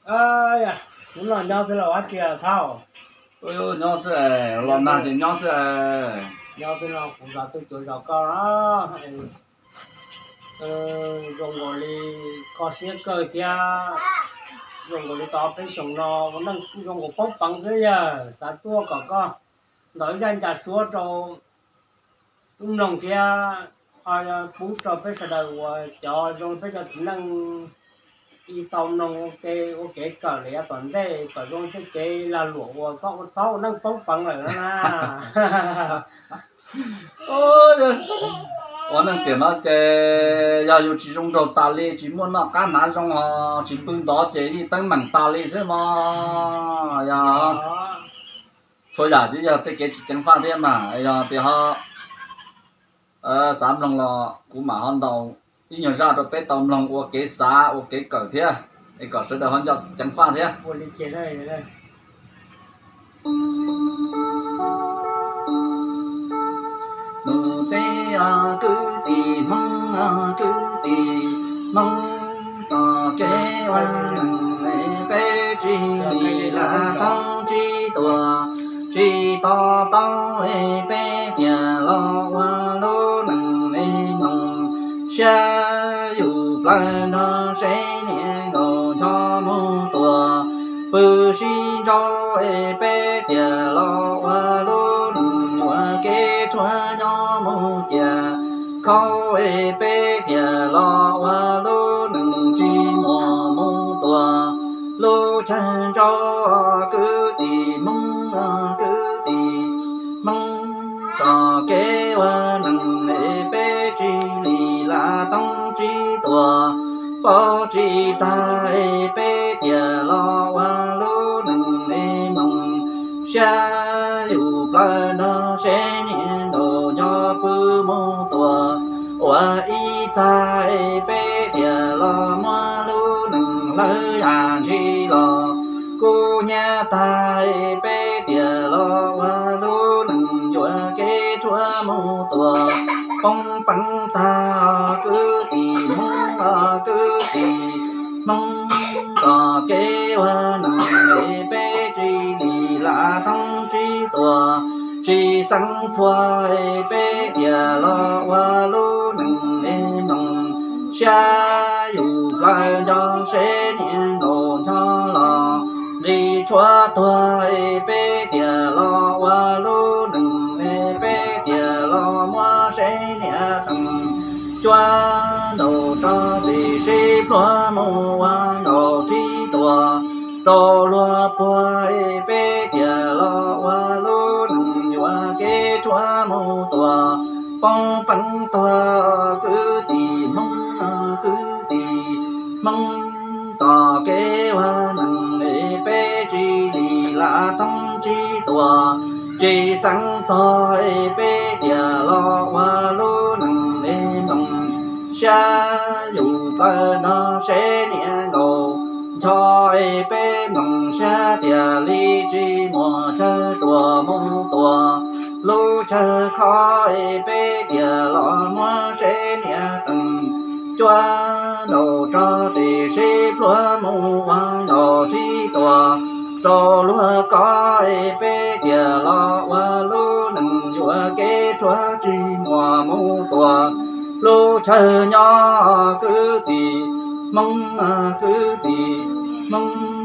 Kuv no nyob xwb los ua tsi txhaum? Nyob xwb, los nag ces nyob xwb. Nyob xwb no kuv zov twj cuav zov koj na. Zoo nkaus li kho siab kawg thiab. Zoo nkaus li tau peb xyoos no ua neej zoo nkaus poob peev xwb yawg, xav tuaj kom koj ntawm ib zaj ncas suab rau tub mloog thiab ho pub rau peb sawv daws uas cov zoo peb cov txiv neej ib tau mloog ua ke ua kev kawm lawm yav tom ntej kom zoo tej kev lag luam uas txhob ua neej poob peev lawm na. Ua neej tiam no ces yog yus tsis zoo nraug tas li, tsis muaj noj qab hnav zoo ho tsis pw ntxov ces yeej teeb meem tas li xwb mog. Yog txhua yam ces yog tej kev tsis ceev faj thiab mas yog tias ho xav mloog los kuv mam ho ntaus ib nyuag zaj rau peb tau mloog ua kev xav ua kev kawm thiab, es kom sawv daws ho nco ceev faj thiab. Nus teb kwv tij Hmoob, kwv tij Hmoob, txoj kev ua neeg peb tsis lim lam thoob tsis tuag, tsis to taub peb tiag los ua lub neej mloog siab yus plawg nrog seb niam nkaus ncho mus tuag, pw sib ntsau peb tiag los ua lub neej yuam kev tshuav nyob mus ciaj khau peb tiag los ua lub neej tsis muaj mus tuag. Lub chaw ntsau kwv tij Hmoob, kwv tij Hmoob, txoj kev ua neeg peb tsis lim lam thoob tsis tuag, paub tsis tag peb tiag los ua lub neej mloog siab yus plawg nrog seb niam nkaus ncho pw mus tuag, ua ib txag peb tiag los muab lub neej lawv yam ntshis los kub hnyiab tag peb tiag los ua lub neej yuam kev tshuav mus tuag, poob peev tag kwv tij Hmoob, kwv tij Hmoob, txoj kev ua neeg peb tsis lim lam thoob tsis tuag, tsis xeeb txhua peb tiag los ua lub neej mloog siab yus plawg nrog seb niam nkaus ncho los li tshuav tuag peb tiag los ua lub neej peb tiag los muab seb niam teem cuab ntaus tso plig sib pluag mus ua ntaus tsis tuag rau luag puag peb tiag los ua lub neej yuam kev tshuav mus tuag, poob peev tuag kwv tij Hmoob, kwv tij Hmoob, txoj kev ua neeg peb tsis lim lam thoob tsis tuag, tsis xeeb txhua peb tiag los ua lub neej mloog siab yus plawg nrog seb niam nkaus ncho peb mloog siab tiag li tsis muaj chaw tuag mus tuag, lub chaw khob peb tiag los muab seb niam teem cuab ntaus tso plig sib pluag mus ua ntaus tsis tuag rau luag kob peb tiag los ua lub neej yuam kev tshuav tsis muaj mus tuag, lub chaw nyob kwv tij Hmoob, kwv tij Hmoob.